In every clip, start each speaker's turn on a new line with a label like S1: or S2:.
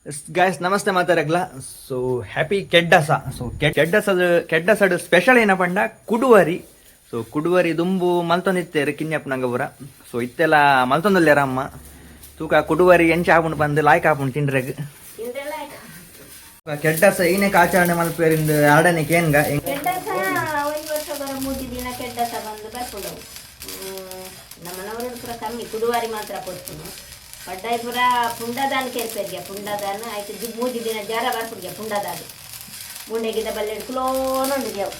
S1: Guys namaste ಮಾತಾರಗ್ಲ. ಸೊ happy Keddasa. ಸೊ ಕೆಡ್ಡಸದ ಕೆಡ್ಡಸಡ್ special ಏನಪಂಡ ಕುಡುವರಿ. ಸೊ ಕುಡುವರಿ ದುಂಬು ಮಲ್ತೊಂದಿತ್ತೇರು ಕಿನ್ಯಪ್ಪನಂಗ ಪೂರ. ಸೊ ಇತ್ತೆಲ್ಲ ಮಲ್ತೊಂದುಲ್ಲೇರ ಅಮ್ಮ. ತೂಕ ಕುಡುವರಿ ಎಂಚ ಆಪುಂಡು ಬಂದು ಲಾಯ್ಕ್ ಆಪುಂಡು ತಿಂಡ್ರೆಗ್. ಕೆಡ್ಡಸ ಈನೆಕ್ ಆಚರಣೆ ಮಲ್ಪೇರಿಂದ ಎರಡನೇ ಕೇನ್ಗ.
S2: ಕೆಡ್ಡಸ ಒಂದು ವರ್ಷ ಬರ 3 ದಿನ ಕೆಡ್ಡಸ ಬಂದು ಬರ್ಪುಂಡವು. ನಮ್ಮನವರು ಪೂರ ಕಮ್ಮಿ ಕುಡುವಾರಿ ಮಾತ್ರ ಕೊಡ್ತೀನಿ. ಪಡ್ಡಾಯಿ ಪೂರ ಪುಂಡದಾನ ಕೇರ್ಪೇರಿಗೆ ಪುಂಡದಾನ ಆಯ್ತು. 3 ದಿನ ಜ್ವರ ಬರ್ಪುಡ್ಗೆ ಪುಂಡದಾದು ಮುಂಡೆಗಿದ್ದ ಬಲ್ಲೆ ಕ್ಲೋನುಂಡು ಗೆವು.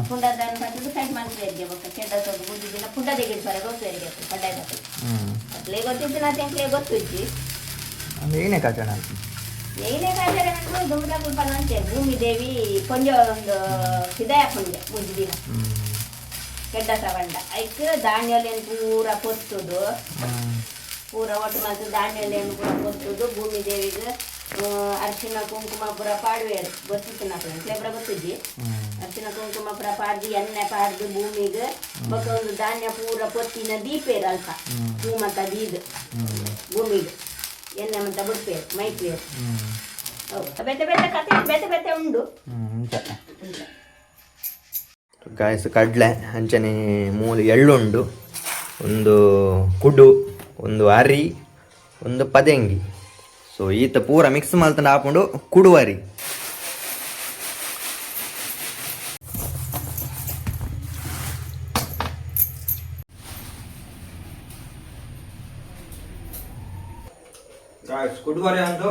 S2: ಪುಂಡದಾನ ಪತ್ತದು ಸೈಡ್ ಮಾಡ್ಪೇರಿಗೆ. ಬೊಕ್ಕ ಕೆಡ್ಡಸ 3 ದಿನ ಪುಂಡದೆಗಿಡ್ ಬರ ಗೊತ್ತೇರಿಗೆ ಪಡ್ಡಾಯಿ ಬರ್ತದೆ. ಅಟ್ಲೇ ಗೊತ್ತಿತ್ತು ನಾ ತೆಂಕ್ಲೆ ಗೊತ್ತುಜ್ಜಿ.
S1: ಈನೆಕ್ ಆಚರಣೆ ಮಲ್ಪುನು?
S2: ಏನೇ ಆಚರಣೆ ಅಂದ್ರೆ ದುಂಬುದ ಪಂಚೆ ಭೂಮಿ ದೇವಿ ಕೊಂಜ ಒಂದು ಹಿದಯ ಪುಂಜ 3 ದಿನ ಕೆಡ್ಡಸ ಬಂಡ ಐಕ್ ಧಾನ್ಯಲೇನು ಪೂರ ಪೊತ್ತುದು, ಪೂರ ಒಟ್ಟು ಮಲ್ತು ಧಾನ್ಯಲೇನು ಪೂರ ಪೊತ್ತುದು ಭೂಮಿ ದೇವಿಗೆ ಅರಿಶಿನ ಕುಂಕುಮ ಪೂರ ಪಾಡುವೇರು. ಗೊತ್ತಿತ್ತು నాకు, ಎಂಕ್ಲೆ ಪೂರ ಗೊತ್ತಿಜ್ಜಿ. ಅರಿಶಿನ ಕುಂಕುಮ ಪೂರ ಪಾಡ್ದು, ಎಣ್ಣೆ ಪಾಡ್ದು ಭೂಮಿಗೆ, ಬೊಕ್ಕ ಒಂದು ಧಾನ್ಯ ಪೂರ ಪೊತ್ತಿನ ದೀಪೇರು ಅಲ್ಪ ಹೂ ಮತ್ತ ದೀದ್ ಭೂಮಿಗೆ ಎಣ್ಣೆ ಮಂತ ಬಿಡ್ಪೇರು ಮೈಪೇರು. ಹೌದು, ಬೇತೆ ಬೇತೆ ಕತೆ ಬೇತೆ ಬೇತೆ ಉಂಡು.
S1: ಗಾಯಸ್, ಕಡಲೆ ಅಂಚನೆ ಮೂಲು ಎಳ್ಳುಂಡು, ಒಂದು ಕುಡು, ಒಂದು ಅರಿ, ಒಂದು ಪದೆಂಗಿ. ಸೊ ಈತ ಪೂರ ಮಿಕ್ಸ್ ಮಲ್ತಂಡ ಆಪುಂಡು ಕುಡುವರಿ. ಗಾಯ್ಸ್, ಕುಡುವರಿ ಅಂದು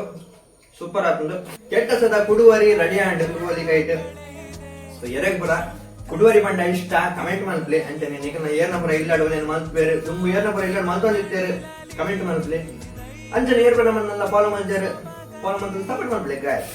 S1: ಸೂಪರ್ ಆತುಂಡು. ಕೆಟ್ಟ ಸದ ಕುಡುವರಿ ರೆಡಿ ಆಂಡ್ ಕುಡುವರಿ ಕೈಟ್. ಸೊ ಎರೆಗ್ ಪುರ ಕುಡುವರಿ ಪಂಡ ಇಷ್ಟ, ಕಮೆಂಟ್ ಮಲ್ಪ್ಲೆ. ಅಂಚನೆ ನಿಕನ ಏರ್ನ ಪುರ ಇಲ್ಲಡು ನೇನು ಮಲ್ಪೇರು, ದುಂಬು ಏರ್ನ ಪುರ ಇಲ್ಲಡು ಮಲ್ತೊಂದಿತ್ತೇರು, ಕಮೆಂಟ್ ಮಲ್ಪ್ಲೆ. ಅಂಚನೆ ಏರ್ ಪುರ ನಮ್ಮನ್ನೆಲ್ಲ ಫಾಲೋ ಮಲ್ತೇರು, ಫಾಲೋ ಮಲ್ತು ಸಪೋರ್ಟ್ ಮಲ್ಪ್ಲೆ ಗಾಯ್ಸ್.